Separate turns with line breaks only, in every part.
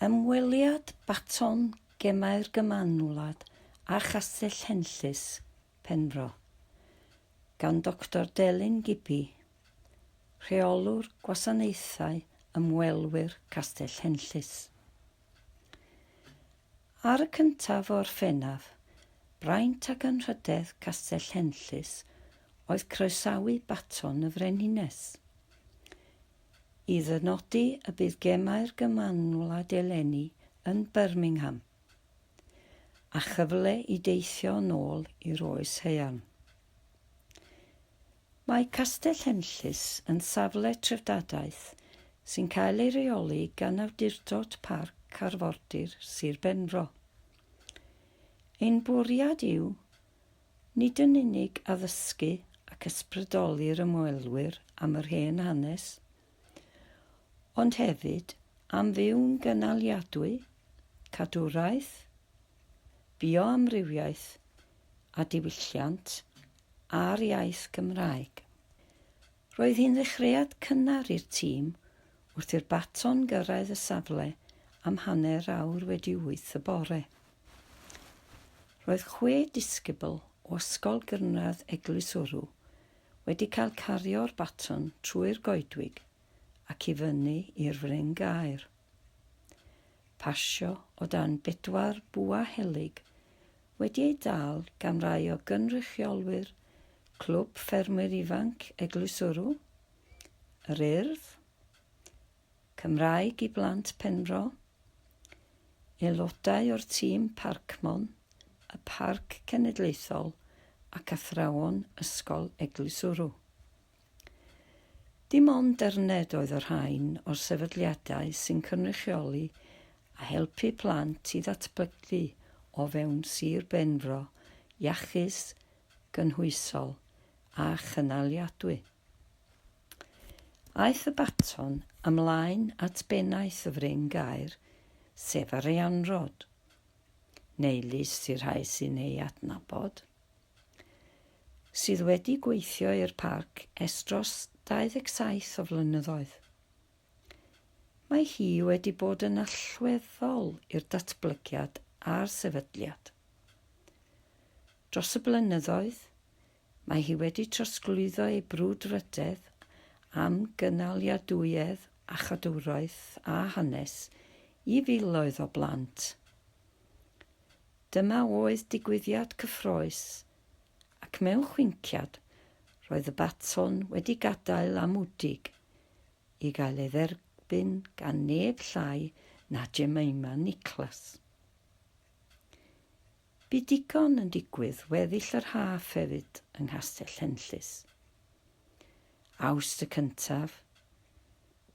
Ymweliad Baton Gemau'r Gymanwlad a Chastell Henllys, Penfro, gan Doctor Delyn Gibby, Rheolwr Gwasanaethau Ymwelwyr Castell Henllys. Ar y cyntaf o Orffennaf, braint ac anrhydedd Castell Henllys oedd croesawu Baton y Frenhines. I ddynodi y bydd Gemau'r Gymanwlad eleni yn Birmingham, a chyfle i deithio yn ôl i'r Oes Haearn. Mae Castell Henllys yn safle treftadaeth sy'n cael ei reoli gan Awdurdod Parc Arfordir Sir Benfro. Ein bwriad yw Nid yn unig addysgu ac ysbrydoli'r ymwelwyr am yr hen hanes, ond hefyd am fyw'n gynaliadwy, cadwraeth, bioamrywiaeth a diwylliant a'r iaith Gymraeg. Roedd hi'n ddechreuad cynnar i'r tîm wrth i'r baton gyrraedd y safle am hanner awr wedi wyth y bore. Roedd chwe disgybl o Ysgol Gynradd Eglwyswrw wedi cael cario'r baton trwy'r goedwig ac i fyny i'r Fryn Gaer. Pasio o dan bedwar bwa helyg wedi ei dal gan rai o gynrychiolwyr Clwb Ffermwyr Ifanc Eglwyswrw, yr Urdd, Cymraeg i Blant Penfro, aelodau o'r tîm Parcmon, y Parc Cenedlaethol ac athrawon Ysgol Eglwyswrw. Dim ond derned oedd y rhain o'r sefydliadau sy'n cynrychioli a helpu plant i ddatblygu o fewn Sir Benfro iachus, gynhwysol a chynaliadwy. Aeth y baton ymlaen at bennaeth y Fryn Gaer, sef Arianrhod, neu Lys i'r rhai sy'n ei adnabod. sydd wedi gweithio i'r parc ers dros 27 o flynyddoedd. Mae hi wedi bod yn allweddol i'r datblygiad a'r sefydliad. Dros y blynyddoedd, mae hi wedi trosglwyddo ei brwdfrydedd am gynaliadwyedd a chadwraeth a hanes i filoedd o blant. Dyma oedd digwyddiad cyffrous, ac mewn chwinciad roedd y baton wedi gadael am Wdig i gael ei dderbyn gan neb llai na Jemima Nicholas. Bu digon yn digwydd weddill yr haf hefyd yng Nghastell Henllys. Awst y cyntaf,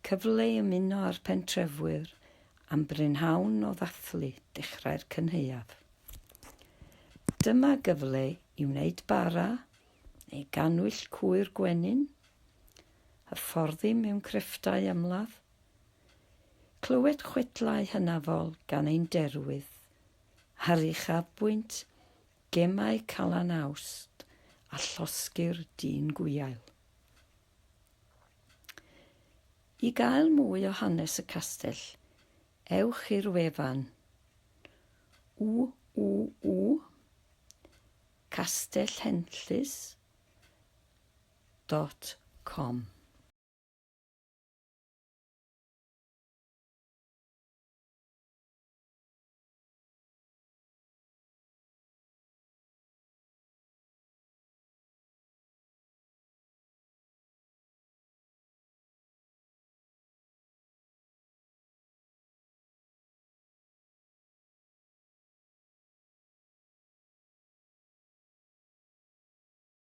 Cyfle i ymuno â'r pentrefwyr am brynhawn o ddathlu dechrau'r cynhaeaf. Dyma gyfle i wneud bara neu gannwyll cwyr gwenyn, hyfforddi mewn crefftau ymladd, clywed chwedlau hynafol gan ein derwydd, ar uchafbwynt gemau Calan Awst a llosgi'r dyn gwiail. I gael mwy o hanes y castell, ewch i'r wefan www castellhenllys dot com.